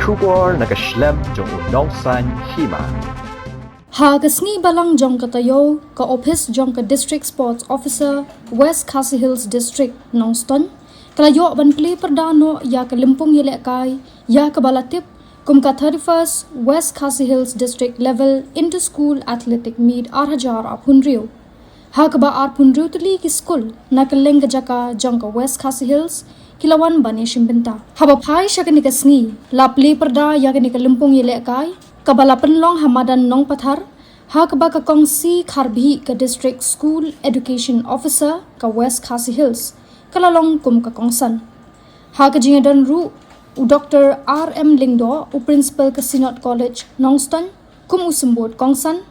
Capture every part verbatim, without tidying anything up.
Khubor na ka shlem jong u nongsan hima. Ha ka sngi Balang jong ka taïew, ka ophis jong ka District Sports Officer, West Khasi Hills District, Nongstoiñ, ka la ïoh ban plie pyrda noh ïa ka lympung ïalehkai ïa kaba la tip kum ka thirty-first West Khasi Hills District Level Inter-School Athletic Meet ar hajar arphew hynriew. Ha kaba arphew hynriew tylli ki skul na kylleng ka jaka jong ka West Khasi Hills ki la wan ban ïashim bynta. Haba phai sha kane ka sngi, la plie pyrda ïa kane ka lympung ïalehkai kaba la pynlong ha madan Nongpathar, ha kaba ka Kong C. Kharbhih, ka District School Education Officer ka West Khasi Hills, ka la long kum ka kongsan. Ha ka jingïadon ruh u Doktor R M Lyngdoh, u Principal ka Synod College Nongstoiñ, kum u symbud kongsan,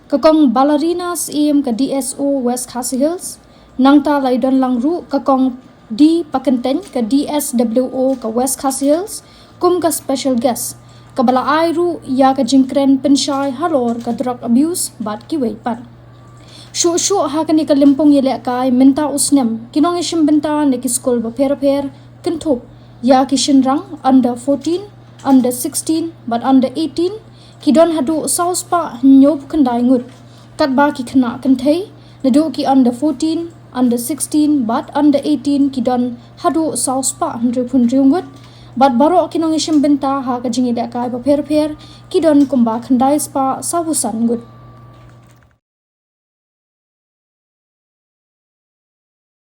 ka Kong Balarina Syiem, ka D S O West Khasi Hills, nangta la ïadon lang ruh ka Kong D. Pakyntein, ka D S W O ka West Khasi Hills, kum ka special guest, kaba la ai ruh ïa ka jingkren pynshai halor ka drug abuse bad kiwei pat. Shuh shuh ha kane ka lympung ïalehkai mynta u snem, ki nongïashim bynta na ki skul bapher bapher, kynthup ïa ki shynrang under fourteen, under sixteen bad under eighteen, ki don haduh saw spah hynñiewphew khyndai ngut, katba ki khynnah kynthei naduh ki under fourteen, under sixteen bad under eighteen ki don haduh saw spah hynriewphew hynriew ngut, bad baroh ki nongïashim bynta ha ka jingïalehkai bapher bapher ki don kumba khyndai spah sawphew san ngut.